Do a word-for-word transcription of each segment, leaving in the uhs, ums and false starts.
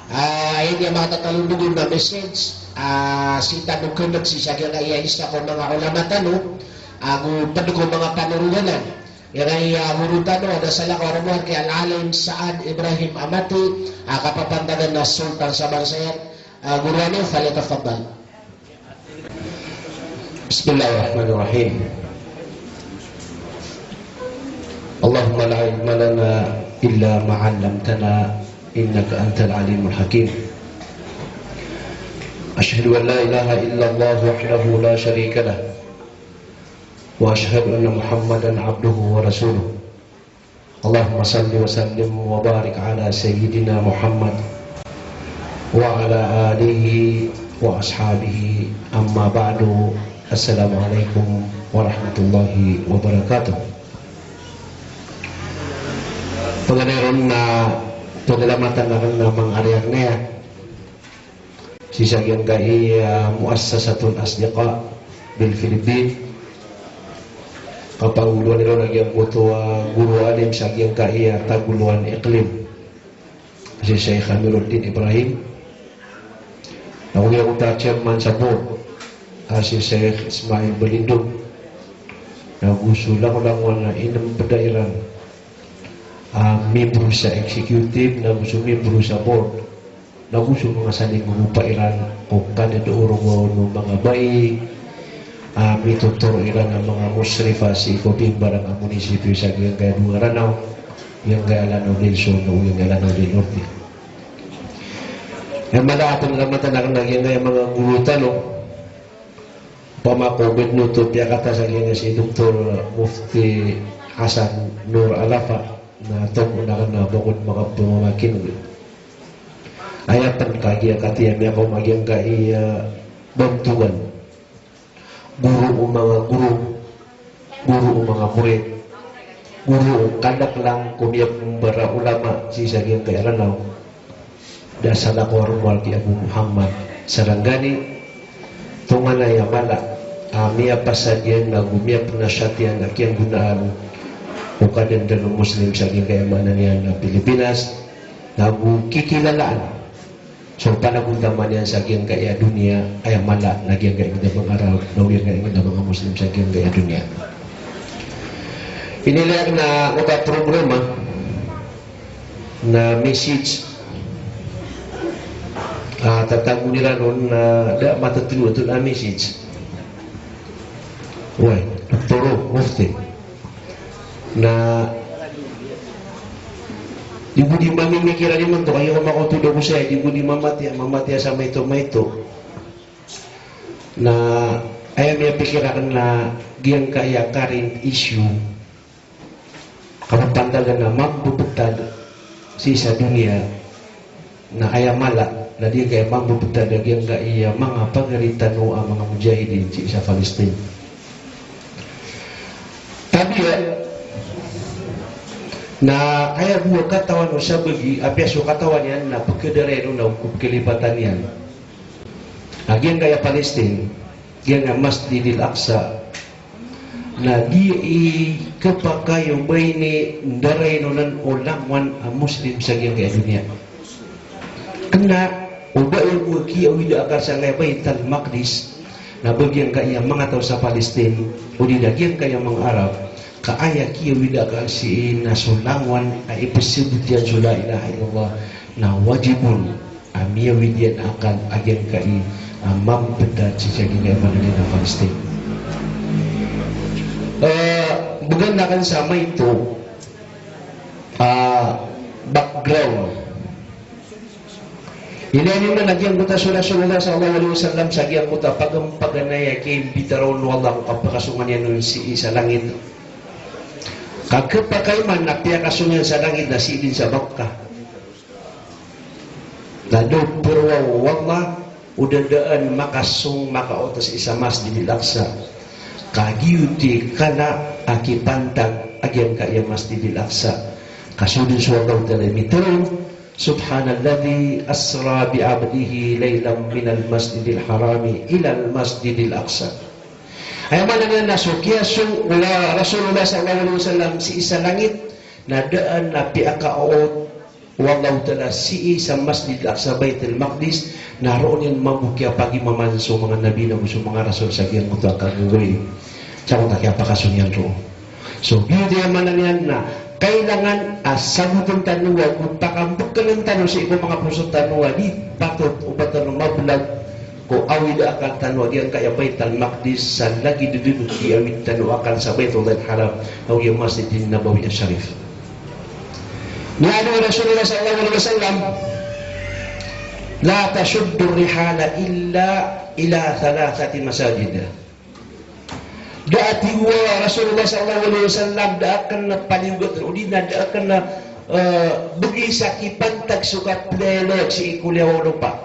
Ah, aya niyan makatatalo on na message, ah, sii tano khaneg sii sa giyangkaya isa ko manga ulama tano, ago ped ko manga panoroganan. Giyangkaya guro tano, adasala ko a rowar ki Al-Alim Saad Ibrahim Amati, ah, kapapantagan a Sultan sa Bangsayan, ah, guro ami, falyatafaddal. بسم الله الرحمن الرحيم. اللهم لا علم لنا إلا ما علمتنا إنك أنت العليم الحكيم. أشهد أن لا إله إلا الله وحده لا شريك له، وأشهد أن محمدا عبده ورسوله. اللهم صل وسلم وبارك على سيدنا محمد وعلى آله وأصحابه. أما بعد. السلام عليكم ورحمة الله وبركاته. Paganay ron na pagalamat aken a manga ari aken aya sii sa giyangkai a Muassasatul Asdiqa bil Filipin. Kapangoloan iron a giyangkoto a guro alim sa giyangkai a Tagoloan Iqlim, si Sheikh Amiruddin Ibrahim. Ago giyangkoto a chairman sa board, a si Sheikh Ismail Balindong. Ago so langolangon a inembeda iran a membro sa executive, na go so membro sa board, na go so manga saling gogopa iran ko kanad o rowar o manga bai a mitotoro iran a manga musrifa sii ko bimbarang a munisipyo sa giyangkaya dowa a Ranao, giyangkaya Lanao del Sur, na go giyangkaya Lanao del Norte. Aya mala a pagalamat aken a giyangkaya manga guro tano, opama ko bedno oto piyakata sa giyangkai si Doktor Mufti Hasan Noor Alafa, na tomo aken a ba ko makapamamakineg. Aya pen kagiya katiya miyakaoma giyangkai a bantogan, guro o manga guro, guro o manga morit, guro o kadaklan ko miyapembara ulama sii sa giyangkai a Ranao. Adasala ko a rowar ki Abu Muhammad Sarangani, tonganay a mala a miyapasad iyan na go miyapenasiyat iyan a kiyanggonaan o kadandan o Muslim sa giyangkai a maana niyan a Pilipinas, na go kikilalaan so panagontaman iyan sa giyangkai a doniya, aya mala na giyangkai a inged a manga Arab, na giyangkai a inged a manga Muslim sa giyangkai a doniya. Inilay aken a manga programa na message, ah, tatago iran on na da matatlo oto na message. Oway, Doktor Mufti. Na di bo di mamimikiran imanto, kagiya ko makoto da ko saya, di bo di mamatiya, mamatiya sa maito-maito. Na aya miyapikir aken na giyangkaya current issue, kapapantagan a mambebetad sii sa doniya, na aya mala na di kaya mambebetad a giyangkaya manga pagari tano a manga mujahidin sii sa Palestine. Tabiya na aya bo a katawan o sabagi, apiya so katawan iyan na pekadaray ron na o pekhalipatan iyan. A giyangkaya Palestine, giyangkaya Masjidil Aqsa, na di i kepakay o ba ini ndaray nonan o langowan a Muslim sa giyangkaya doniya. Kena o ba aya bo a kiyawida akal sangkaya Baital Maqdis, na ba giyangkaya manga taw sa Palestine, odi na giyangkaya manga Arab, ka aya kiyawida akal sii na so langowan a ipesebot iyan so la ilaha illallah, na wajib on a miyawid iyan a akal a giyangkai a mambetad sii sa giyangkai a maana niyan a Palestine. Eh, began aken sa maito, ah, background. Ilay niyo na giyangkoto a so Rasulullah sallallahu alaihi wasallam sa giyangkoto a pagam-, paganay a kiimbita ron o Allah ko kapakasong iyan on sii sa langit. Ka kepakay man a piyakasong iyan sa langit na sii den sa Makkah. Na da o porowa o Allah o da daan makasong makaoto sii sa Masjidil Aqsa. Ka giyoto i kala a kipantag a giyangkaya Masjidil Aqsa. Ka so den so Allah Ta'ala i miteroon, "Subhanalladhi asra bi abdihi laylan minal masjidil harami ilal masjidil aqsa." Aya maana niyan na so kiyasong o Rasulullah sallallahu alaihi wasallam sii sa langit, na daan a piyakaoto o Allahu Ta'ala sii sa Masjid Al-Aqsa, Baitul Maqdis, na roo niyan mambo kiyapagimaman so manga nabi nago so manga rasul sa giyangkoto a kagogoyad. Sa giyangkoto a kiyapakaso niyan roo. So, giyoto i aya maana niyan na kailangan a sabotn tano ago pakambkln tano sii ko manga poso tano a di patot o ba tano mablag ko awid a akal tano a giyangkaya Baitul Maqdis sa lagid dn o di awid tano a akal sa Baitullahil Haram ago giya Masjidin Nabawi Asharif. Miyaaloy o Rasulullah sallallahu alaihi wasallam, "La tashuddur rihala illa ila thalathati masajid." Da a, tig o Rasulullah sallallahu alaihi wasallam, da akn paliyogotn, odi na da akn, eh, bgi sa kipantag so kaplelek sii ko liyawaw o lopa.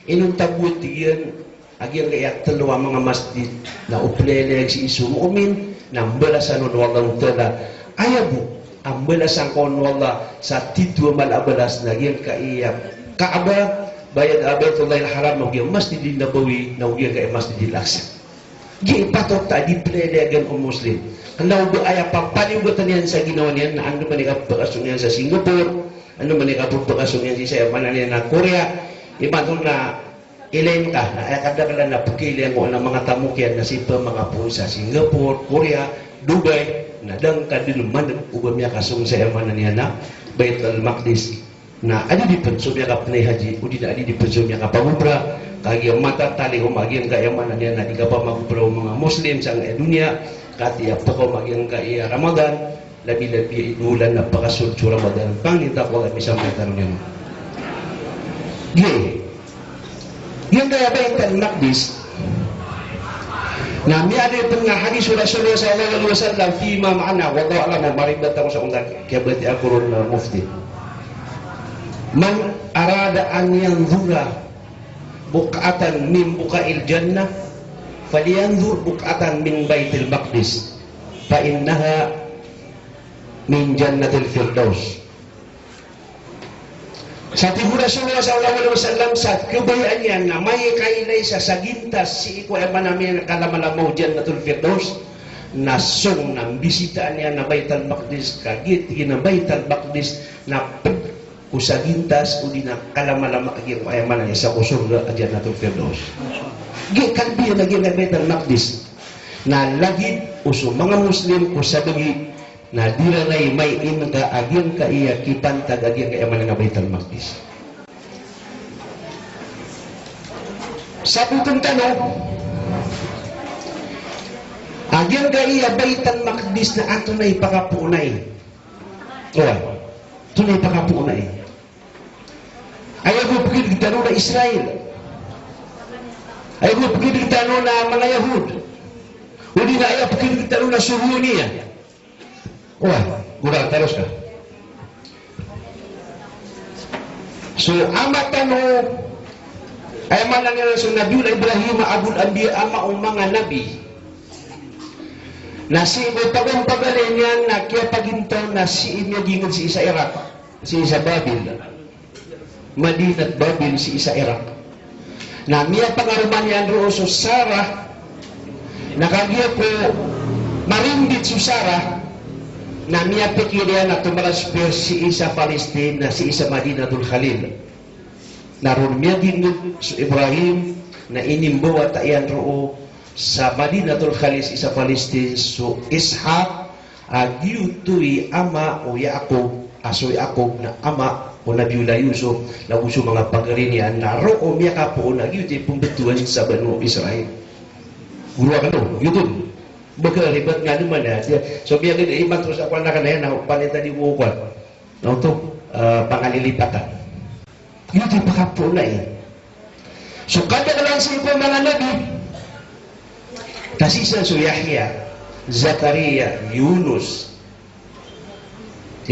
Inonta bo, tig iyan, a giyangkaya tlo a manga masjid na o plelek sii so mu'min na mbalasan on o Allahu Ta'ala. Aya bo a mbalasan ka on o Allah sa titho a mala a balas na giyangkaya Kaaba, Bayt-, Baitullahil Haram, ago giya Masjidin Nabawi, na ago giyangkaya Masjidil Aqsa. Giya i patot a di plelegan o Muslim. Kna o ba aya papaliyogotn iyan sa ginawa niyan na andamanaya i kapakaso niyan sa Singapore, andamanaya i kapakaso niyan sii sa aya maana niyan na Korea, imanto na ilay ngka, na aya kadaklan a pkiilay ngka na manga tamok iyan na sii pman makapoon sa Singapore, Korea, Dubai, na da ngka dn maneg o ba miyakasong sa aya maana niyan na Baitul Maqdis. Na adidi pn so miyakapnay haji, odi na adidi pn so miyakapagumrah, kagiya matatalingoma a giyangkaya maana niyan na di kapamagumrah o manga Muslim sangkaya doniya, katii a pkaoma a giyangkaya Ramadan, labi-labi i olan a pkasold so Ramadan, pangnin ta ko Allah misambayang tano niyan. Giya, giyangkaya Baitul Maqdis, na miyaaloy pn a hadis o Rasulullah sallallahu alaihi wasallam, fima ma'na, wallahu a'lam, maribat ako sa onta kiyabatiya ko ron a mufti. Man arada an yanzura buq'atan min buqa'il jannah, falyanzur buq'atan min Baitil Maqdis, fa innaha min Jannatil Firdaus. Sa tig o Rasulullah sallallahu alaihi wasallam, sa kabayaan iyan na makailay sa sagintas sii ko aya maana niyan na kalamalama o Jannatul Firdaus, na song na mbisitaan iyan a Baitul Maqdis, kagiya tig iyan a Baitul Maqdis na pd ko sagintas odi na kalamalama a giyangkaya maana niyan sa ko sorga a Jannatul Firdaus. Giya kalbi iyan a giyangkaya Baitul Maqdis. Na lagid o so manga Muslim ko sabagi na di iran ai mainngka a giyangkaya kipantag a giyangkaya maana niyan a Baitul Maqdis. Sabotn tano a giyangkaya Baitul Maqdis na antonaa i pakapoon ai. Oway. Antonaa i pakapoon ai. Aya bo pkidg tano na Israel. Aya bo pkidg tano na manga Yahud. Odi na aya pkidg tano na Suryoniya. Oway, gora taros ka. So ama tano, aya maana niyan so Nabiullah Ibrahim, Abul Anbiya, ama o manga nabi. Na sii ko pagompagari niyan na kiyapagintaw na sii miyagingd sii sa Iraq, sii sa Babil. Madinat Babil sii sa Iraq. Na miyapangaroma niyan roo so Sarah, na kagiya ko marimbit so Sarah, na miyapikir iyan a tomaras piya sii sa Palestine, na sii sa Madinatul Khalil. Na roo miyagingd so Ibrahim, na inimbawata iyan roo sa Madinatul Khalil sii sa Palestine so Ishaq, a giyoto i ama o Yaqub, a so Yaqub na ama o Nabiullah Yusuf, nago so manga pagari niyan na roo miyakapoon a giyoto i pmbtowan sa Banu Israil. Goro akn o, giyoto. Baka ribat nga naman a, so miyagad iman to sa kwan na kanayan, na panita di ko kwan. Na oto, eh, pangalilipatan. Giyoto i pakapoon ai. So kadaklan sii ko manga nabi, na sii san so Yahya, Zakariya, Yunus,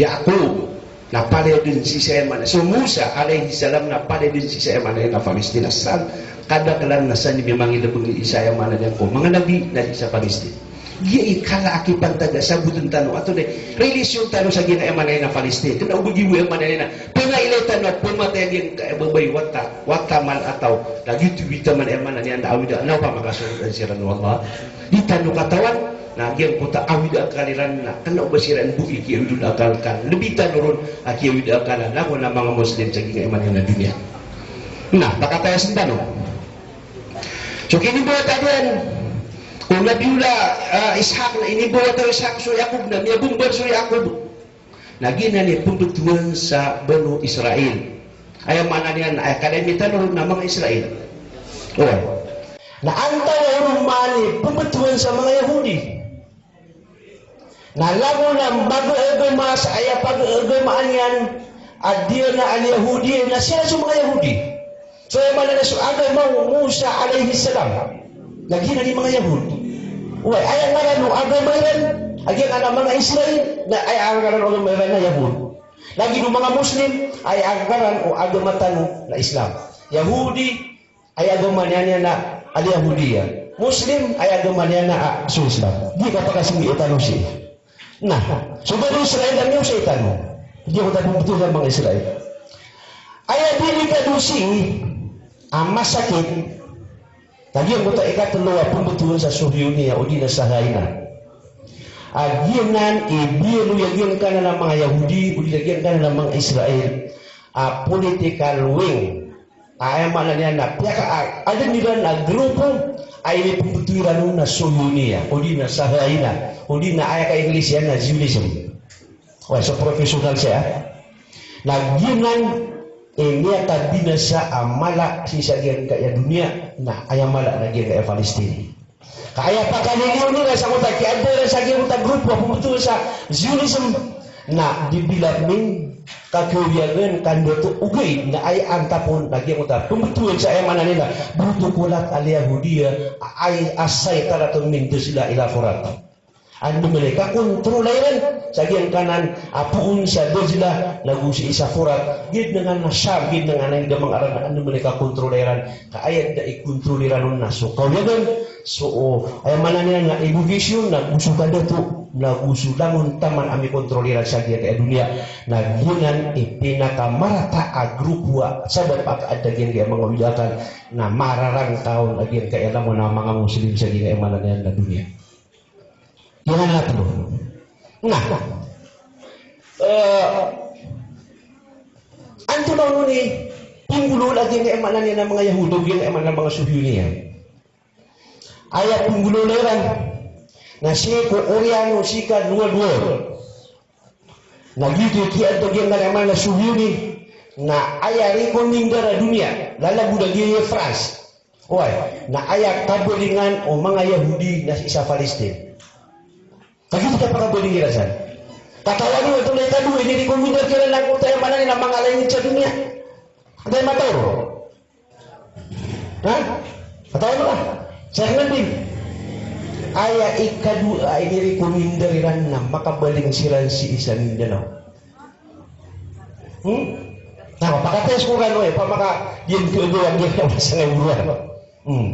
Yaqub, na palaya dn sii sa aya maana. So Musa alayhis salam na palaya dn sii sa aya maana niyan na Palestina. San kadaklan na san i miyamangilbng sii sa aya maana niyan ko manga nabi na sii sa Palestina. Giya i kala a kipantag a sabotn tano a antonaa i relasyon tano sa giyangkaya maana niyan a Palestine. Kna o ba giya bo aya maana niyan a pngailay tano a pmatay a giyangkaya babay wata, wata man a taw. Na giyoto i wita man aya maana niyan a awida, na opama ka sorgaan siran o Allah. Di tano katawan, Na giyangkoto a awid a akal iran na kna o ba siran bo i kiyawid o akal ka lbi tano ron a kiyawid a akal a langon a manga Muslim sa giyangkai a maana niyan na doniya. Na, pakatayasen tano. So kinibawata niyan o Nabiyullah, ah, Ishaq, na inibawata o Ishaq so Yaqub, na miyabombar so Yaqub. Na giyanan i pmbtowan sa Banu Israil. Aya maana niyan, aya kadami tano ron na manga Israil. Oway. Na antawaa ron man i pmbtowan sa manga Yahudi. Na langon a mag-agama sa aya pag-agamaan iyan a di na al-Yahudi, na siran so manga Yahudi. So aya maana na so agama o Musa alayhis salam, na giyanan i manga Yahud. Oway, aya ngaran o agama iran a giyangkanan a manga Israil, na aya ngaran o agama iran na Yahud. Lagid o manga Muslim, aya ngaran o agama tano na Islam. Yahudi, aya agama niyan na al-Yahudiya. Muslim, aya agama niyan na, ah, so Islam. Di kapakasinggi tano sii. Na so Banu Israil na miyaosay tano. Di ako tapos betul sa manga Israil. Aya delikado sii a masakit, na giyangkoto a ikatlo a pmbtowan sa Suhyuniya, odi na Sahayina. A giyanan i biyaloy a giyangkanan a manga Yahudi, odi na giyangkanan a manga Israil a political wing. Aya maana niyan na piyaka, a, adn iran a grupo a inipmbtowan iran on na Suhyuniya, odi na Sahayina, odi na aya ka-English iyan na Zionism. Oway, so professional saya. Na giyanan i miyakabinasa a mala sii sa giyangkaya doniya, na aya mala na giyangkaya Palestine. Ka aya pakaliliyo iran sangkoto a kiyaadn iran sa giyangkoto a grupo a pmbtowan sa Zionism na development, kakiyawiyagan, kandato, ogaid na aya antap on na giyangkoto a pmbtowan sa, aya maana niyan na, protokolat al-Yahudiya, ay, as-saytaratu min Dajla ila Furat. Anda man i kakontrola iran sa giyangkanan a poon sa Dajla, nago sii sa Furat, giyanan a Sham, giyanan a anda man i kakontrola iran. Ka aya da ikontrol iran on na so kawiyagan, so, o, aya maana niyan na education, nago so kandato, nago so langon taman a mikontrol iran sa giyangkaya doniya. Na giyanan i pinakamarata a grupo a sabap a kaadn a giyangkaya manga awid a akal na mararangka on a giyangkaya langon a manga Muslim sa giyangkaya maana niyan na doniya. Giyanan a tlo. Na, eh, antonaa onon i pinggolawla a giyangkaya maana niyan a manga Yahudi, giyangkaya maana niyan a manga Suhyuniya? Aya pinggolawla iran na sii ko Oriano, sii ka New World War. Na giyoto i kiyaadn a giyangkaya maana niyan a Suhyuni, na aya rekomendar a doniya, lalabaw a giya France. Oway, na aya kabalingan o manga Yahudi na sii sa Palestine. Kagiya di kapakabaling iran san. Katawan iyo, antonaa i ikadowa a inirekomendar kiran na giyangkoto a aya maana niyan na manga langit sa doniya. Antaa i matao ron? Ha? Katawan ka? Sa Hernandez. Aya ikadowa a inirekomendar iran na makabaling siran sii sa Mindanao. Hmm? Na, pakataya so Qur'an, oy, pamaka, diyan ko ego, ang diyan ko sa ngayon. Hmm.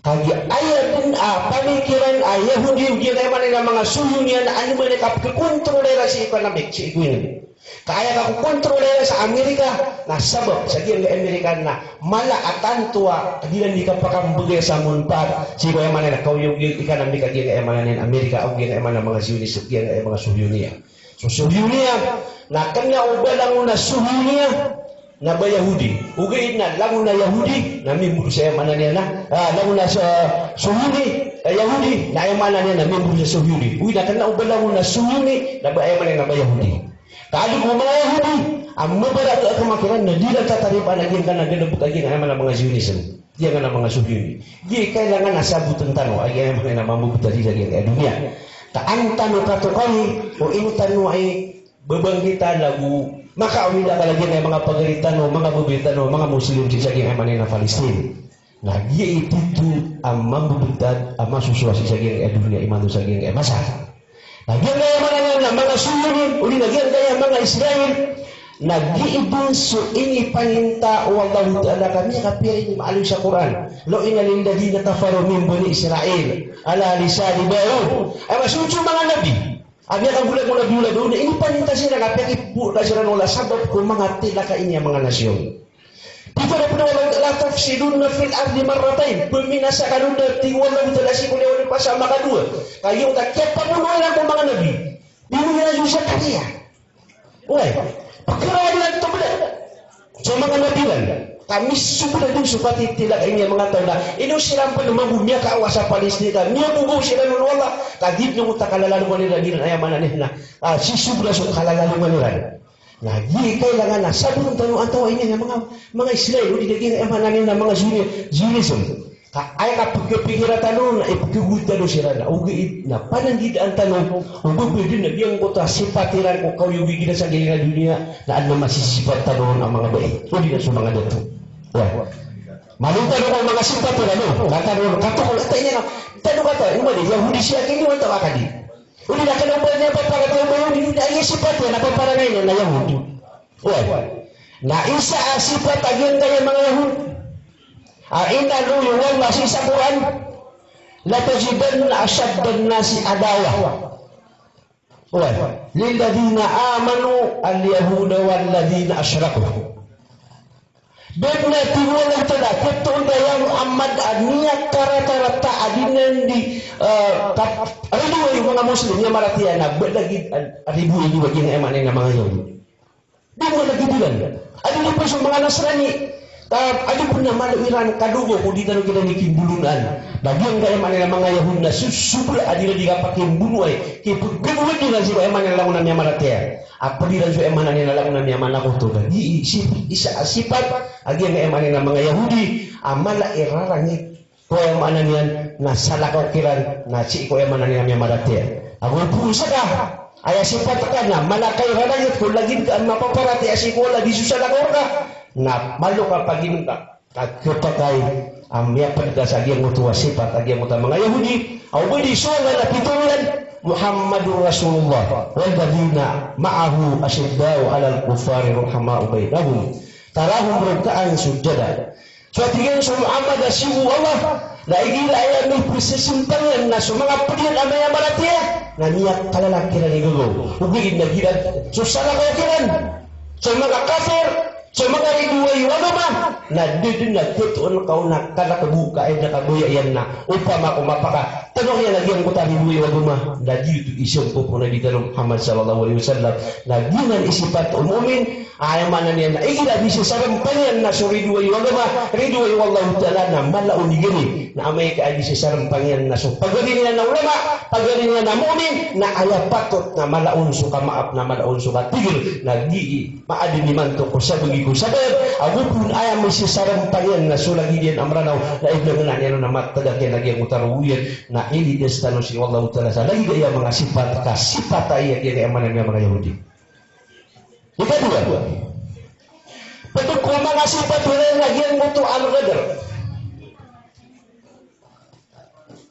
Kagiya aya dn a pamikiran a Yahudi, odi na aya maana niyan a manga Suhyuniya na anda man i kapkhakontrola iran sii ko economic, sii ko ekonomiya. Ka aya kakokontrola iran sa Amerika, na sabap sa giyangkai Amerika na mala a tanto a di iran di kapakambgay sa manpaat sii ko aya maana niyan a kaoyagoyag ekonomik a giyangkai aya maana niyan a Amerika, ago giyangkai aya maana niyan a manga Zionis, giyangkai aya manga Suhyuniya. So Suhyuniya, na kna o ba langon a Suhyuniya na ba Yahudi. Ogaid na langon a Yahudi na miyambor sa aya maana niyan na, ah, langon a sa Suhyuni, eh, Yahudi, na aya maana niyan na miyambor sa Suhyuni. Ogaid na kna o ba langon a Suhyuni na ba aya maana niyan na ba Yahudi. Ka adn ko manga Yahudi a mabarato a kamakiran na di iran tataribaan a giyangkanan a galbk a giyangkai aya maana niyan a manga Zionism. Giyangkanan a manga Suhyuni. Di kailangan a sabotn tano a giyangkai aya maana niyan a mamboboto a di sa giyangkai a doniya. Ka an tano katokawi o ino tano i babangkita lago makaawid a akal a giyangkai a manga pagari tano, manga babay tano, manga Muslim sii sa giyangkai a aya maana niyan a Palestine. Na giya i tito a mamboboto a masosowa sii sa giyangkai a doniya imanto sa giyangkai a masa. Na giyangkai aya maana niyan a manga Suhyuni, odi na giyangkai aya manga Israel, na giya i dn so inipaninta o Allahu Ta'ala ka miyakapiya ini maaloy sa Qur'an. Lu'ina alladhina kafaru min bani Israil ala lisani Daud. Aya maana, so manga nabi a miyakagolang o Nabiyullah Daud, na inipaninta siran ka piyakibola siran o Allah sabap ko manga tilaka ini a manga nasyon. Pitharo pn o Allah Ta'ala "Tufsiduna fil ardi marratayn." Pmbinasa kano, tig o Allahu Ta'ala, sii ko liyawaw a pasad makadowa. Ka giyangkoto a kiyapamono iran ko manga nabi. Di niyan a Zakaria. Oway, pkhaadn iran oto bda so manga nabi iran. Ka misombra dn so katitila ka ini a manga taw na ino siran pn mambo miyakaawa sa Palestina, miyabogaw siran on o Allah. Ka di dn oto kalalalongan iran, aya maana niyan na, ah, sisombra so kalalalongan iran. Na di kailangan a sabon tano antaa ini a manga, manga Israel, odi na giyangkaya, aya maana niyan na, manga Zionism. Ka aya kapikira tano na ipikira tano siran na ogaid na pananggidaan tano o ba dn a giyangkoto a sipat iran ko kaoyagoyag iran sa giyangkaya doniya na adn a masisipat tano a manga bai, odi na so manga dato. Oway. Malo tano ko manga sipat iran, no? Katawan tano, katawan tano, katawan tano, katawan tano, iman di Yahudi siya kini, wata wakadi. Odi na kna o ba niyan paparatiyaya o ba Yahudi, odi na aya sipat iyan na paparangay niyan na Yahudi. Oway. Na isa a sipat a giyangkaya manga Yahudi a inaloy o Allah sii sa Qur'an, "Latajidanna ashaddan nasi adawatan, oway, lilladhina amanu al-yahuda walladhina ashraku." Bnar, tig o Allah Ta'ala, katoon ka ya Muhammad a miyakaratarata a di niyan di, eh, ka-, ridoay o manga Muslim, miyamaratiyaya, na ba lagid a, a ridoay o giyangkaya, aya maana niyan na, manga Yahudi. Di mo lagid iran. Adi di pn so manga Nasrani. Ka adi pn a malo iran kadogo ko di tano kiran di kimbolonaan. Na giyangkaya, aya maana niyan na, manga Yahudi na so-, sobra a di iran di kapakimbonoay. Kipgagowad iran sii ko, aya maana niyan na, langon a miyamaratiyaya. A pd iran so, aya maana niyan na, langon a miyamanakoto. Na di, si-, isa a sipat a giyangkaya, aya maana niyan na, manga Yahudi a mala i rarangit ko, aya maana niyan na, salakaw kiran, na sii ko, aya maana niyan na, miyamaratiyaya. Ago pn saka, aya sipat ka na mala ka i rarangit ko lagid ka a mapaparatiyaya sii ko Allah, di so salakaw rka, na malo ka paginom ka, ka khapakay a miyapd ka sa giyangkoto a sipat a giyangkoto a manga Yahudi. Aw ba di so Allah na pitharo iyan, "Muhammadur Rasulullah, walladhina ma'ahu ashidda'u 'alal kuffari ruhama'u bainahum, tarahum rukka'an sujjada." So, tig iyan, so Muhammad a sii ko Allah, na igira aya mipsasmpang iyan na so manga pd iyan a miyamaratiyaya, na miyakalala kiran i gagaw. Ogaid na igira so salakaw kiran, so manga kafir, so manga ridoay o agama, na da dn a khatoon ka on a kalk bo ka aya dn a kabaya iyan na opama ko mapakatnok iyan a giyangkoto a ridoay o agama, na giyoto i sangkop o Nabi tano Muhammad sallallahu alaihi wasallam, na giyanan i sipat o mu'min, Aya maana niyan na igira di sasarmpang iyan na so ridoay o agama, ridoay o Allahu Ta'ala, na mala on i gari. Na amay ka a di sasarmpang iyan na so pagari niyan a ulama, pagari niyan a mu'min, na aya patot na mala on so kamaap, na mala on so katigr, na gii maadn imanto ko sabagi ko sabagi, ago pn aya misasarmpang iyan na so lagid iyan a Mranaw, na iblangna niyan on a matagak iyan a giyangkoto a rogo iyan, na ilidas tano sii o Allahu Ta'ala sa lagid aya manga sipat, ka sipat aya giyangkaya maana niyan a manga Yahudi. Ikadowa, pd ko manga sipat iran na giyangkoto a al-ghadr.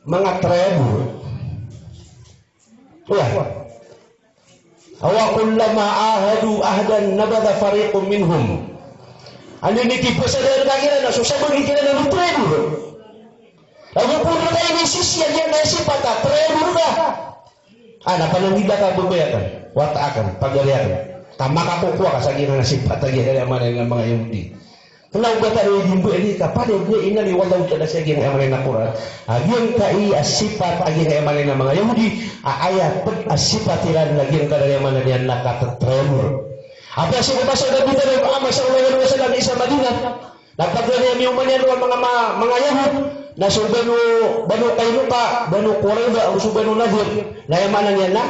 Manga traidor. Oway. Aw kullama ahadu ahdan nabadha fariqun minhum. Anda i kipasada rka kiran na so sabagi kiran na traidor. Ago pn rka inisisi a giyangkaya sipat a traidor ka. Ah, na pananggila ka, babay akn, wata akn, pagari akn. Ka makakokowa ka sa giyangkaya sipat a giyangkaya maana niyan a manga Yahudi. Kna o ba tano i di mbaali ka pd a inaloy o Allahu Ta'ala sa giyangkaya maana niyan a Qur'an a giyangkaya sipat a giyangkaya maana niyan a manga Yahudi, a aya pd a sipat iran na giyangkaya maana niyan na katatraidor. Apiya so masa o Nabi tano Muhammad sallallahu alaihi wasallam i sa Madinah, na pagari a miyaoma niyan roo a manga ma-, manga Yahud, na so Banu, Banu Qaynuqa, Banu Qurayza, ago so Banu Nadir. Na aya maana niyan na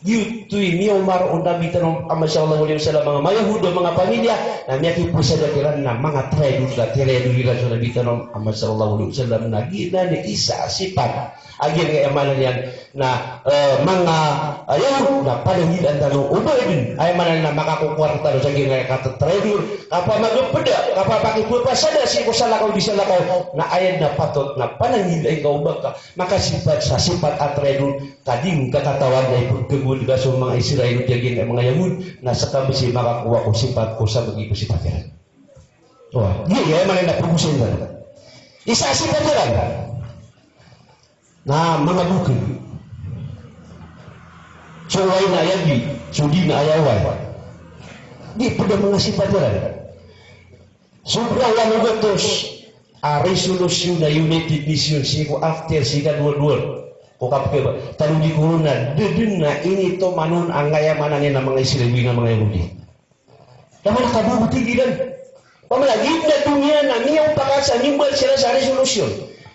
giyoto i miyaoma roo o Nabi tano Muhammad sallallahu alaihi wasallam, manga ma-Yahud a manga pamilya, na miyakipasada kiran na manga traidor, ka traidor iran so Nabi tano Muhammad sallallahu alaihi wasallam, na giyanan i isa a sipat a giyangkaya maana niyan na, eh, manga, eh, Yahud, na pananggila tano o ba dn, aya maana niyan na makakokowa rktano sa giyangkaya katatraidor, kapamagpda, kapapakipasada sii ko salakaw di salakaw, na aya dn a patot na pananggila ingka o ba ka makasipat sa sipat a traidor, ka di ngka katawan na ipkhagowad ka so manga Israel odi a giyangkaya manga Yahud, na ska bs i makakowa ko sipat ko sabagi ko sipat iran. Oway, giya aya maana niyan na pagosay tano. Isa a sipat iran na manga bokl. So oway na aya di, so di na aya oway. Di pd a manga sipat iran. Sobra walo gatos a resolution a United Nations sii ko after sii ka World War. Ko kapkaba, talo di korona, da dn a initoman on angkaya maana niyan a manga Israeli na manga Yahudi. Taman a kabobotig iran. Pamana giya doniya na miyaopaka sa mimbaal siran sa resolution.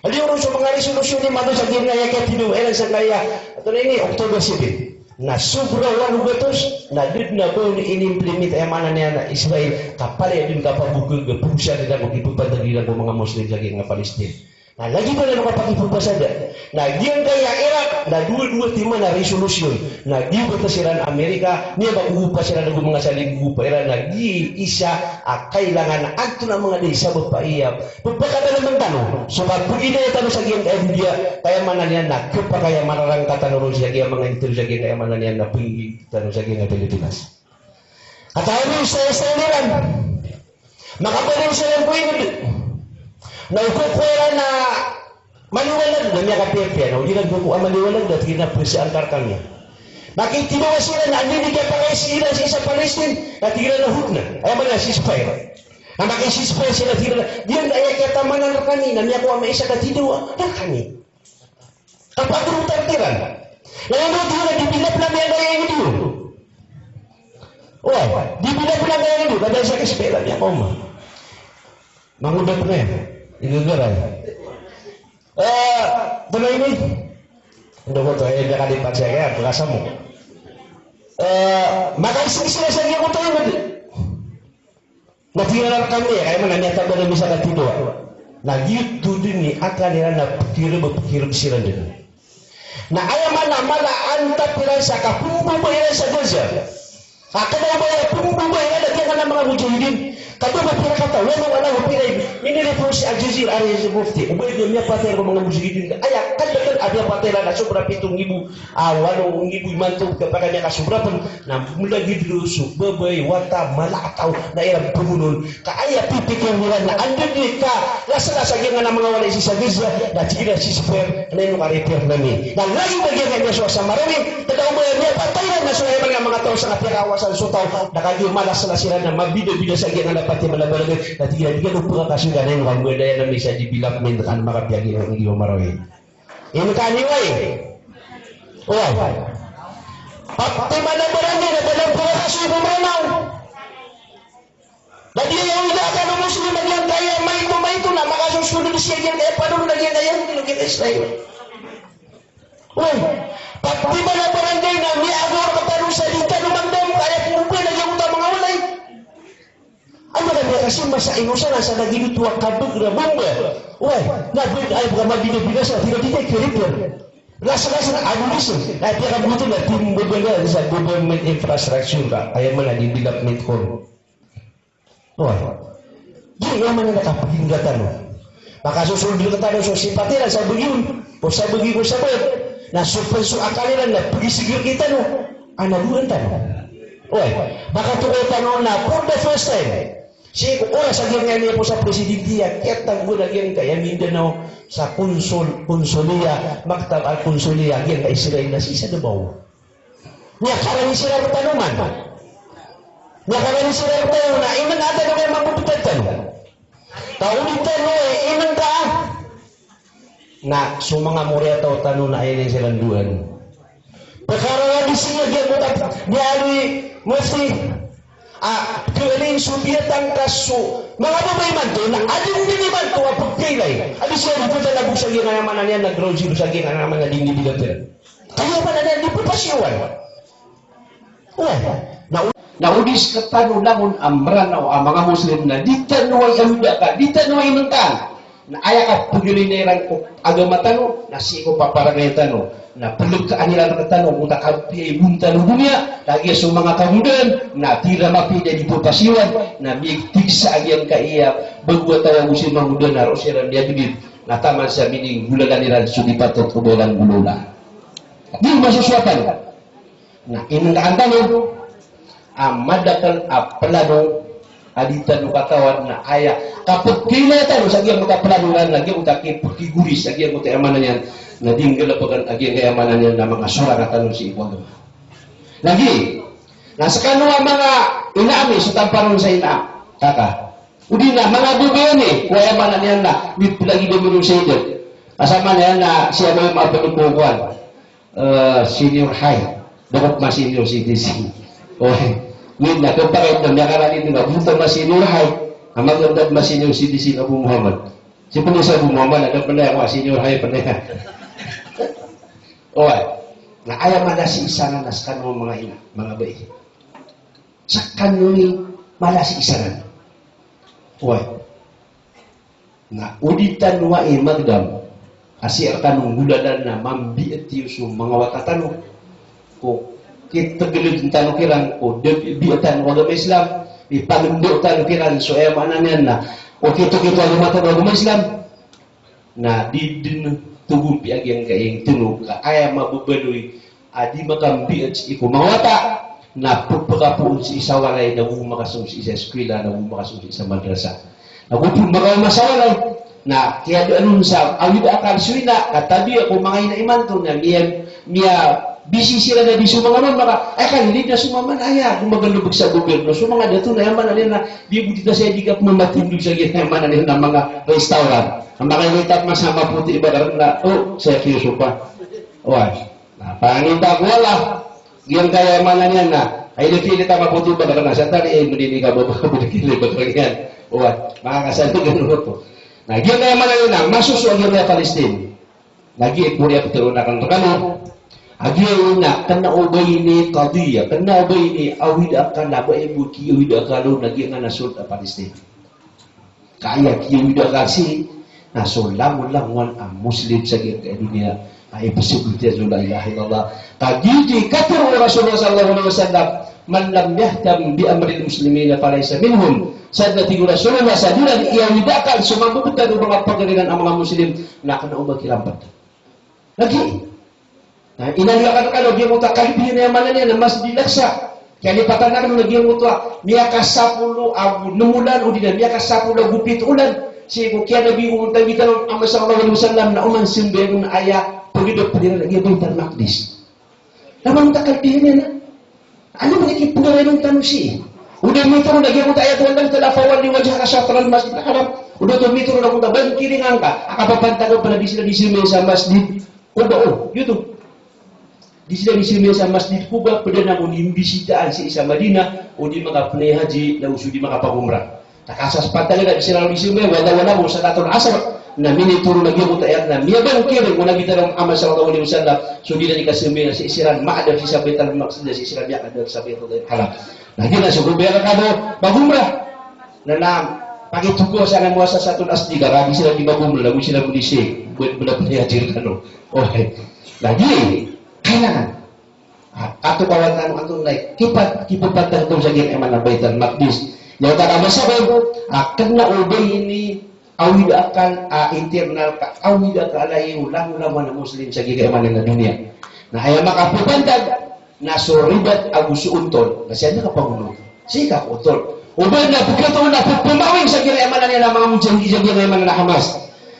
Aliyo ron so manga resolution imanto sa giya aya kiyatidawa iran sangkaya, antonaa ini, October seven. Na sobra walo gatos, na da dn a ba on inimplement, aya maana niyan na Israel, ka palaya dn kapabokeg a pogosaan iran ko kipapantag iran ko manga Muslim sa giya Palestine. Na lagid anan o kapakipapasada. Na giyangkaya Iraq, na dowa-dowa timan a resolution. Na giyoto siran Amerika, miyabagogop siran ago manga saligogop iran, na giya isa a kailangan a antonaa manga da i sabap a aya pepakadalaman tano so kapagilaya tano sa giyangkaya media, ka aya maana niyan na kepakay a mararangka tano ron sa giya manga intel sa giyangkaya maana niyan na pengigig tano sa giyangkaya Pilipinas. Katawan iyo sa isa iran. Makabaloy siran ko inged. Na o kokowa iran a maliwanag na miyakapiyapiya, na o di iran kokowa a maliwanag na tig iran a pesa angka rkami. Makitidawa siran na anda i di kiyapakay siran sii sa Palestine, na tig iran a hudna. Aya maana na ceasefire. Na maki-ceasefire siran, tig iran a giyangkaya kiyatamanan rkami na miyakowa a maisa ka tidawa rkami. Kapagrutan kiran. Lagid o tig iran a di bilap na miyangkaya inged iyo. Oway, di bilap na miyangkaya inged iyo. Kada isa ka eskwela niyan, koma. Mangodat na iyan. Igagaray. Eh, ito na ini. Ando ko to, eh, diya ka di pagsiya kaya, pagkasamo. Eh, makaisig sila sa giya ko tayo, Na tig iran a rkami, aya maana na miyataman a misa ka tidawa. Na giyoto dn i akal iran na pekireb, pekireb siran dn. Na aya maana na mala a antap iran sa kapembobay iran sa Gaza. Ka kna o ba aya pembobay iran a giyangkanan a manga mujahidin. Ka ba ba pirakata, walo wala o piray. Minireport si Al Jazeera, ari si Mufti. O ba aya miyapatay iran ko manga mujahidin. Aya kadakl a miyapatay iran na sobra pito nggibo. A walo nggibo imanto, kapakay miyakasobra pn. Na mlagid ron so babay, wata, mala a taw, na iran pmonoon. Ka aya pipikir iran na anda dn i kalaslas a giyangkanan a manga walay sii sa Gaza, na tig iran a ceasefire, na ino ka repair nami. Na lagid a giyangkaya so asa Marawi, tada o ba aya miyapatay iran na so aya manga, manga taw sa kapiyakawasan so taw, na kagiya malaslas iran na mabidabida sa giyangkanan a pati mala a balagad, na tig iran a di kano pkakasoy ka na ino ka mbadaya nami sa development ka na makapiya giyangkaya Marawi. Ino ka niway. Oway. Pati man a barangay na ba dn pkakasoy ko Mranaw. Na di aya oida akal o Muslim a giyangkaya maito, maito na makasosold siya giyangkaya panolon a giyangkaya, giyangkaya Israel. Oway. Pati man a barangay na miyaagaw rktano sa di tano magdam, kaya pmboba na giyangkoto a manga walay. Anda ka miyakasima sa ino sa na sa lagid oto a kabeg na bomba. Oway, na beg ay baka mabinabinasa, tig iran a di kaya i-repair. Laslas na, ado di sa, na piyakaboto na timbabala sa government infrastructure ka, aya maana na development ko. Oway. Di, aya maana na kapagingga tano. Makasosold rktano so simpati iran sa begi on, o sa begi ko sabaad. Na so pn so akal iran na pagisig rktano. Ana doan tano. Oway, makatokawi tano na for the first time. Sii ko oras a giyangkaya miyapoon sa presidente a kiyatanggoan a giyangkaya Mindanao sa konsol, konsolia, maktab al-konsolia, giyangkaya Israel na sii sa Davao. Miyakarani siran rktano man. Miyakarani siran rktano na inengka tano kaya mabobtad tano. Ka o di tano inengka. Na so manga moriyataw tano na aya niyan siran doan. Pkhararani siya giyangkoto a miyaaloy Mufti. A, khailin so biyatang ka so manga babay imanto, na adn dn imanto a pkhailay. Adi siya di ptalago sa giyangkaya maana niyan na ground zero sa giyangkaya maana niyan di, di, di, di. Kaya maana niyan di pphasiyowan. Oway. Na o, na o di sktano langon a Mranaw a manga Muslim na di tano aya oida ka, di tano aya inengka. Na aya kapagilay iran ko agama tano, na sii ko paparangay tano. Na plkaan iran rktano, mota kapiya i bontal o doniya, kagiya so manga kagodaan, na tig iran a mapiya di pphasiyowan, na miyagtigsa a giyangkaya bago a taw ago si mangoda na roo siran miyagdit, na taman sa mininggolalan iran so di patot o ba iran golawla. Di masosowa tano. Na inengkaan tano a madakl a plano a di tano katawan na aya kapkhailaya tano sa giyangkoto a plano iran, na giyangkoto a kipkhigoris sa giyangkoto a aya maana niyan, na di nggalbkn a giyangkaya aya maana niyan na manga sorang tano sii ko agama. Lagid, na skano a manga ina ami, so tampar on sa ina, kaka. Odi na manga babay ini, ko aya maana niyan na miplagid a miyosayda. Asama niyan na sii a manga mapd ko kowan, eh, senior high. Da ko ma-senior citizen. Oway. Odi na, kapakay na miyakarani dn a bota ma-senior high. A maganda ma-senior citizen, Abu Muhammad. Sii pn sa Abu Muhammad, na da pn aya ko senior high pn aya. Oway. Na aya mala sii sanan na skano manga ina, manga babay. Skano i mala sii sanan. Oway. Na odi tano ai magdam a sii rkano nggolalan na mambiit iyo so manga wata tano. Ko kitglgn tano kiran ko da biitan o agama Islam, ipagndo tano kiran so aya maana niyan na okit-okit o agama tano, agama Islam. Na di dn togompiya giyangkai a intono ka aya mababaloy a di makambiit sii ko manga wata na pphakapoon sii sa walay, na go makasong sii sa eskwela, na go makasong sii sa madrasa. Na go pn makaoma sa walay na kiyadaan on sa awid a akal so ina, ka tabiya ko manga ina imanto na miya, miyabisi siran a di so manga mama ka, ay, kalilid na so mama na aya, go magalbk sa gobyerno, so manga dato na aya maana niyan na di bo di ta saya di kapmamatindog sa giya aya maana niyan na manga restaurant. Makailay ta pman sa mapoti i bakarn na, o, saya kiyosopa. Oway. Na pangita ko Allah, giyangkaya maana niyan na, ay, di kili ta mapoti ba karna sa tari, eh, mani ini ka baba, mani kili ba karna iyan. Oway, makakasal ka gano ko. Na giyangkaya maana niyan na, masoso a giyangkaya Palestine. Na giya ko riya ptharoon akn rkano. A giya na, kna o ba ini qadiya, kna o ba ini awid a akal, a ba i bo kiyawid a akal on, na giyangkanan a sold a Palestine. Ka aya kiyawid a akal sii na so langolangon a Muslim sa giyangkai a doniya a ipsbot iyan so la ilaha illallah. Ka giyoto i katharo o Rasulullah sallallahu alaihi wasallam, "Man lam yahtam bi amril muslimina falaysa minhum." Sadn a tig o Rasulullah, sa di iran iyawid a akal so mambobtad o manga pagariran a manga Muslim, na kna o ba kiran pd. Lagid Na inaloy akn rkano giyangkoto a kalbihan a aya maana niyan na Masjid Al-Aqsa. Kiyalipatan akn on a giyangkoto a miyakasapolo ago nem olan odi na miyakasapolo ago pito olan sii ko kiyanabi o Nabi tano a Muhammad sallallahu alaihi wasallam na oman sambayang on a aya pagdapd iran a giya Baitul Maqdis. Na mangkoto a kalbihan iyan na Anda ba i kipagarayon tano sii? O da mitoron a giyangkoto a ayat o Allah Ta'ala, "Fawalli wajhaka shatral masjidil haram." O da oto mitoron a giyangkoto a bangkiringan ka a kapapantag a pd a di siran di sambayang sa Masjid Quba. O, giyoto. Di siran di sambayang sa Masjid Quba, pd anan o imbisitaan sii sa Madinah o di makapnay haji na o so di makapagumrah. Takasas pantag a di siran di sambayang, wala, wala, o salatul asr. Na minitoron a giyangkoto a ayat na miyabangkiring o Nabi tano a Muhammad sallallahu alaihi wasallam so di niyan kasambayang sii siran maadap sii sa Baitul Maqdis, sii siran miyakaadap sa Baitul Haram. Na giyanan so gobay a kado pagumrah. Na, na pakitokaw sa na muasasatul asdiqa, ka di siran di magumrah, na go siran di sii, buwat bala pnay haji rkano. Oway. Na giya, kailangan. Ah, katokawan tano antonaa i kipat, kipapantag tano sa giyangkai a maana a Baitul Maqdis. Aya oto a masabot, ah, kna o ba ini awid a akal, ah, internal ka, awid a akal a aya langolangon a Muslim sa giyangkai a maana a doniya. Na aya makapapantag na so ribat ago so ontol. Na sii na kapagomot. Sii ka ko ontol. O ba na pkatoon na pphamawi sa giyangkai a maana niyan a manga mujahidin sa giyangkai a maana a Hamas.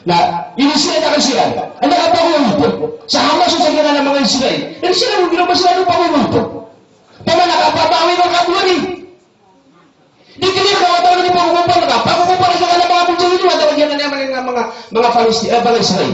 Na inisira ta ka siran. Anda ka pagomot? Sa Hamas o sa giyangkanan a manga Israel. Na siran o giyangkanan a Israel o pagomot. Pamana ka pamawi ka kabori. Di kini ka wata ni pagomot ka. Pagomot sa giyangkanan a manga mujahidin, wata giyangkanan a manga, manga, manga Palestina, eh, manga Israel.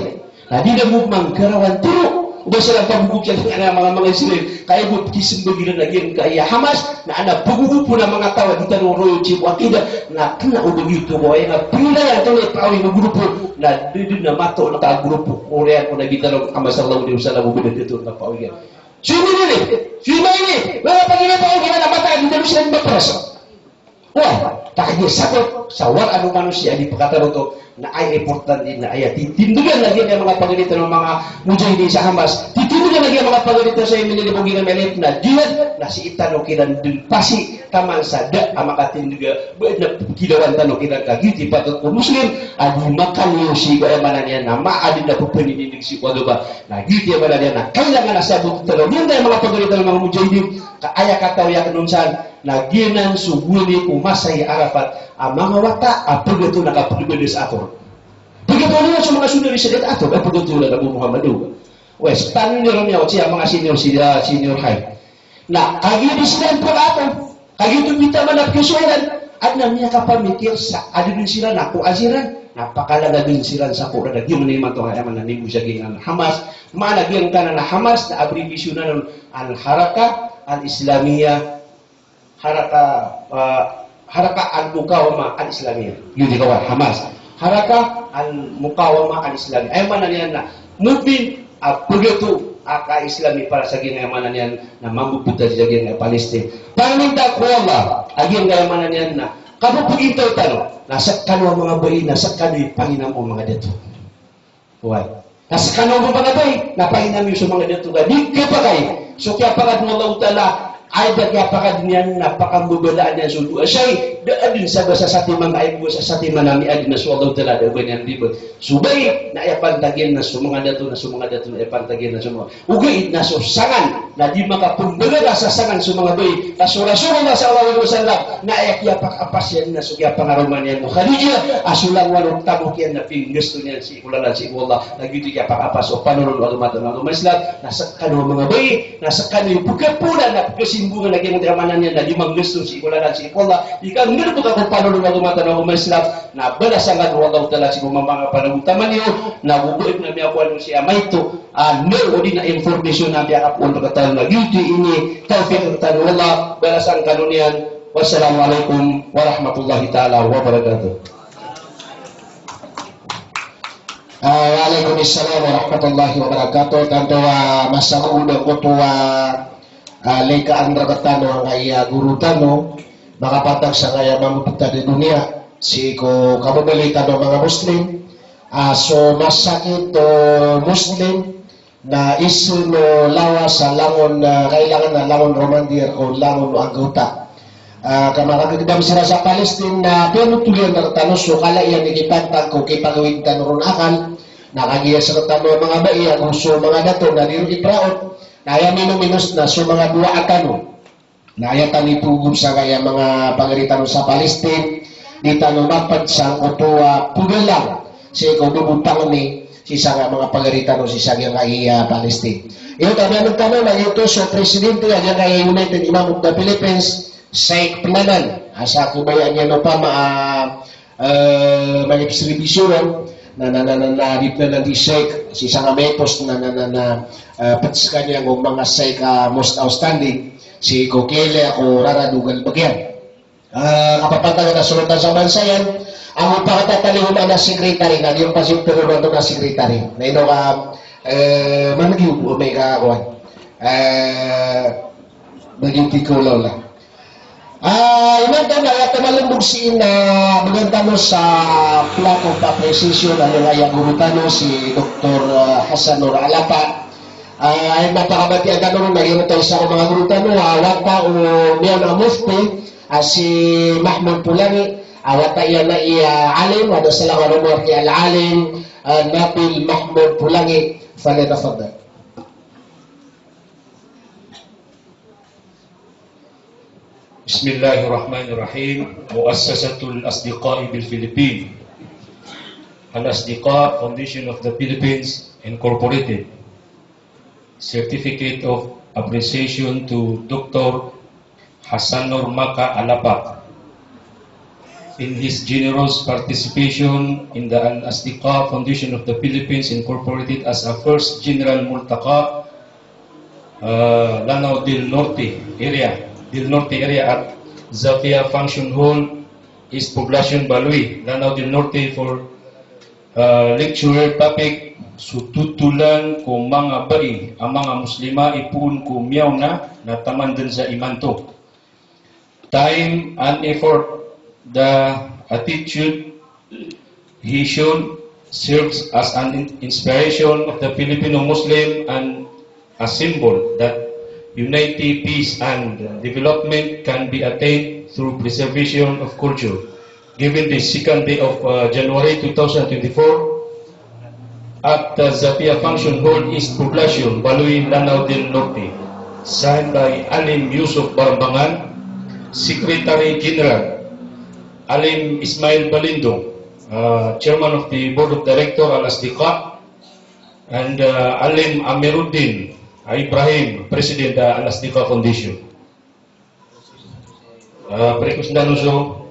Na di na bo mangkarawan tiro o ba siran pagogop sa giyangkanan a manga, manga Israel. Ka aya bo kismbag iran a giyangkai a Hamas, na adn a pagogop on a manga taw a di tano roy o tibo akida, na kna o ba giyoto ko aya na pnilaya tano a pawi o grupo, na di, di na mato na ka grupo. Oriyan ko Nabi tano a Muhammad sallallahu alaihi wasallam o ba da tito na pawi iyan. So ini ini, so ini ini, wala pagina pawi iyan na mata, di tano siran maprasa. Wah, ta kagiya sabap sa waraan o manosiya a di pkatharoa oto, na aya importante na aya titindgan a giyangkai a manga pagari tano a manga mujahidin sa Hamas, titindgan a giyangkai a manga pagari tano sa M N L F o giyangkai a M L F na jihad, na sii tano kiran dn pasi taman sa da a makatindg a ba adn a pkhilawan tano kiran ka giyoto i patot ko Muslim a di makaliyo sii ko aya maana niyan na maadn a pphaninindig sii ko agama. Na giyoto i aya maana niyan na kailangan a sabot tano giyangkai a manga pagari tano a manga mujahidin ka aya katawi akn on san Na giyanan so gowani ko masa i Arafat a manga wata a pgato na kapagdbada sa ator. Pgato na so manga sodara i Israel ator, a pgato na Abu Muhammad, o. Wes, tanong niyo ron iyan, o, sii a manga senior, senior, senior high. Na kagiya di siran pagato, kagiya oto bitaman a pkhasoiran, Adn a miyakapamikir sa adn siran a ko aziran, na pakalagagn siran sa ko rada. Giyanan imanto a aya maana niyan sa giyangkanan a Hamas. Maana giyangkanan a Hamas na abbreviation anan on Al-Harakah Al-Islamiyah, Harakah, ah, Harakah Al-Muqawamah Al-Islamiyah. Giyoto i kawan, Hamas. Harakah Al-Muqawamah Al-Islamiyah. Aya maana niyan na movement a pagato a ka-Islami para sa giyangkaya maana niyan na mambo pota sa giyangkaya Palestine. Pangninta ko Allah a giyangkaya maana niyan na kapopogintaw tano na skano a manga bai na skano i panginam o manga dato. Oway. Na skano a manga bai na panginam iyo so manga dato ka di kapakay so kiyapakad o Allahu Ta'ala. Aya da kiyapakad iyan na pakambabalaan iyan so dowa. Shay, da adn sa ba sa satiman ka aya bo sa satiman a miyaadn na so Allahu Ta'ala da ba niyan riba. So bai na aya pantag iyan na so manga dato, na so manga dato na aya pantag iyan na so manga, ogaid na so sangan na di makapmbalaga sa sangan so manga bai. Ka so Rasulullah sallallahu alaihi wasallam na aya kiyapakapas iyan na so kiyapangaroma niyan o Khadijah a so langowan o tamok iyan na pinggasto niyan sii ko lalan sii ko Allah. Na giyoto i kiyapakapas o panolon o agama tano a agama Islam, na skano a manga bai na skano i pkhapoon a pkhasimbongan a giyangkaya maana niyan na di manggasto sii ko lalan sii ko Allah. Di ka nggalbk ko panolon o agama tano a agama Islam, na balasan kano o Allahu Ta'ala sii ko manga panagontaman iyo. Na go ba adn a miyakowa niyo sii a maito a ner odi na information a miyakapoon rktano. Na giyoto i initawfiq rktano o Allah. Balasan kano niyan. Wassalamu alaikum warahmatullahi ta'ala wabarakatuh. Ah, wa alaikum assalam warahmatullahi wabarakatuh. Tanto a masa ko da ko to a, ah, likaan rktano angkaya goro tano, makapantag sangkaya mambo pota di doniya sii ko kababaloy tano a manga Muslim. Ah, so masakit o Muslim na iso no lawas a langon, ah, kailangan a langon romandir ko langon o anggawta. Ah, ka makagdam siran sa Palestine na piyanothol iyan rktano so kala iyan i kipantag ko kipagawid tano ron a akal, na kagiya sktano a manga bai ago so manga dato na di ron ipraot, na aya minominos na so manga dowaa tano. Na aya tano ipogop sangkaya manga pagari tano sa Palestine, di tano mapd sangkoto a pgalang sii ko dowa bo pangni sii sangkaya manga pagari tano sii sa giyangkaya Palestine. Iyo, tabiya tano na giyoto so presidente a giyangkaya United Imam of the Philippines, Sheikh Pnanan, a sa kabaya niyan opama a eh, manga ipsribisyo ron, na, na, na, na, na, di pn na di sheikh, sii sangkaya manga post na, na, na, na, eh, pd skaniyan o manga sheikh a most outstanding, sii ko kiyaliya ko rarad o galbk iyan. Eh, kapapantagan a solotan sa bansa iyan, ago pakatatalihoman a secretary, na di ron pasi ptharoon oto na secretary. Na ino ka, eh, managi o mega, kowan. Eh, managi o tiko lawla. Ah, imanto na aya tamalmbog sii na bgan tano sa plaque of appreciation a giyangkaya goro tano si Doktor, ah, Hassan Noor Alapa. Ah, aya mapakabatiya tano ron na giyoto isa ko manga goro tano, ah, wata o miyaona a mufti, ah, si Mahmoud Polangi, ah, wata iyan na i, ah, alim, wata sa langon a rk i al-alim, ah, Nabil Mahmoud Polangi, falyatafaddal. بسم الله الرحمن الرحيم. مؤسسة الأصدقاء بالفلبين. الأصدقاء Foundation of the Philippines Incorporated. Certificate of Appreciation to Doctor Hassanor Maka Alapa in his generous participation in the Al-Asdiqa Foundation of the Philippines Incorporated as a first General Multaqa, uh, Lanao del Norte area, del Norte area at Zafia Function Hall, East Poblacion, Baloi, Lanao del Norte for, uh, lecturer topic, so totolan ko manga bai a manga Muslima ipoon ko miyaona na taman dn sa imanto. Time and effort, the attitude he showed serves as an in-, inspiration of the Filipino Muslim and a symbol that unity, peace, and development can be attained through preservation of culture. Given the second day of, uh, January two thousand twenty-four, at the Zafia Function Hall, East Poblacion, Baloi, Lanao del Norte, signed by Alim Yusuf Barambangan, Secretary General, Alim Ismail Balindong, uh, Chairman of the Board of Director, Al-Asdiqa, and, uh, Alim Amiruddin Ibrahim, President, uh, Al-Asdiqa Foundation. Uh, pre-, President Uso,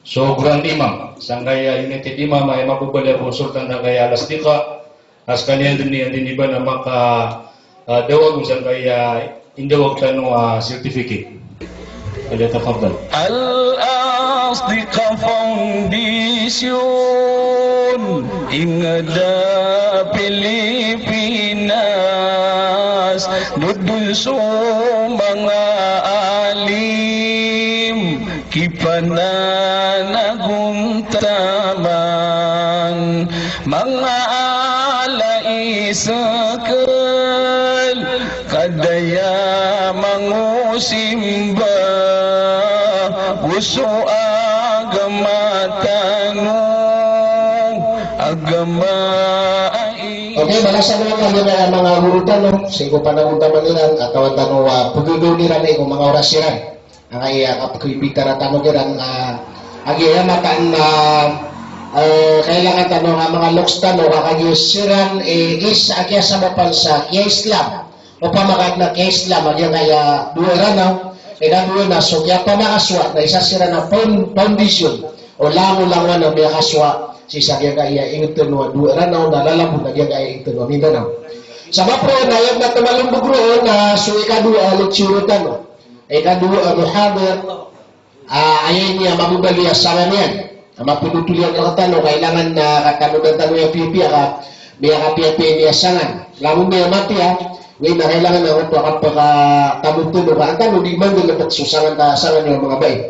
So Grand Imam sangkaya United Imam a aya mababaloy a consultant sangkaya Al-Asdiqa, a skaniyan dn i anda i ba na maka, ah, dawag sangkaya indawag tano a certificate. Falyatafaddal. Al-Asdiqa Foundation, ingd a Pilipinas, dodon so manga alim, kipananagontaman, manga ala i skl, kadaya mangosimba, go so agama tano, agama ai. Okay, manga sabaad a manga goro tano, sii ko panagontaman iran, katawan tano a pagagaw iran ko manga oras iran. Angkaya kapkipitara tano kiran, ah, agi aya mataan, ah, eh, kailangan tano a manga loks tano, ka kagiya siran, eh, isa a kiyasabapan sa kiya-Islam. Opama ka adn a kiya-Islam a giyangkaya dowa Ranaw, ikadowa na so kiyapamakasowa na isa siran a foun-, foundation o langolangon a miyakasowa sii sa giyangkaya ingd tano a dowa Ranaw na lalabot a giyangkaya ingd tano a Mindanao. Sabap roo na aya na tmalombog roo na so ikadowa a lecture tano. Ikadowa a muhadar, ah, aya ini a mababaloy a sangan iyan. A mapndotol iyan rktano, kailangan na katanodan tano iyan piyapiya ka miyakapiyapiya ini a sangan. Lamo miyamatay a, oway na kailangan na oto a kapakatamod tano ka an tano di mandalbk so sangan ta, sangan iyan manga bai.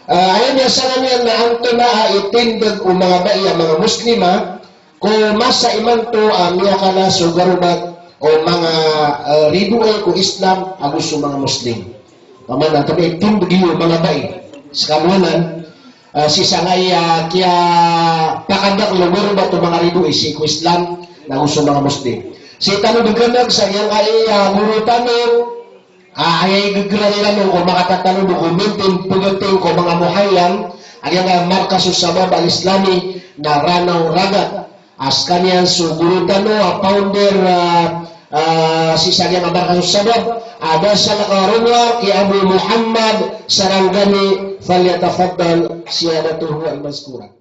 Ah, aya ini a sangan iyan na antonaa i tindg o manga bai a manga Muslima, ko masa imanto a miyakala so garobat o manga, eh, ridoay ko Islam ago so manga Muslim. Pamana, antonaa i tindg iyo manga bai. Skano anan, eh, sii sangkaya kiyapakadakl o garobat o manga ridoay sii ko Islam ago so manga Muslim. Sii tano dn khanag sa giyangkaya goro tano, ah, aya iggran iran on ko makatatano dn ko mintin pgtin ko manga muhayang, a giyangkaya Markaz Shabab Al-Islami na Ranaw Ragat. A skaniyan so goro tano a founder, ah, ah, sii sa giyangkaya Markaz Shabab, a da salakaw a rowar ki Abu Muhammad Sarangani, falyatafaddal siyadatuhu al-mazkura.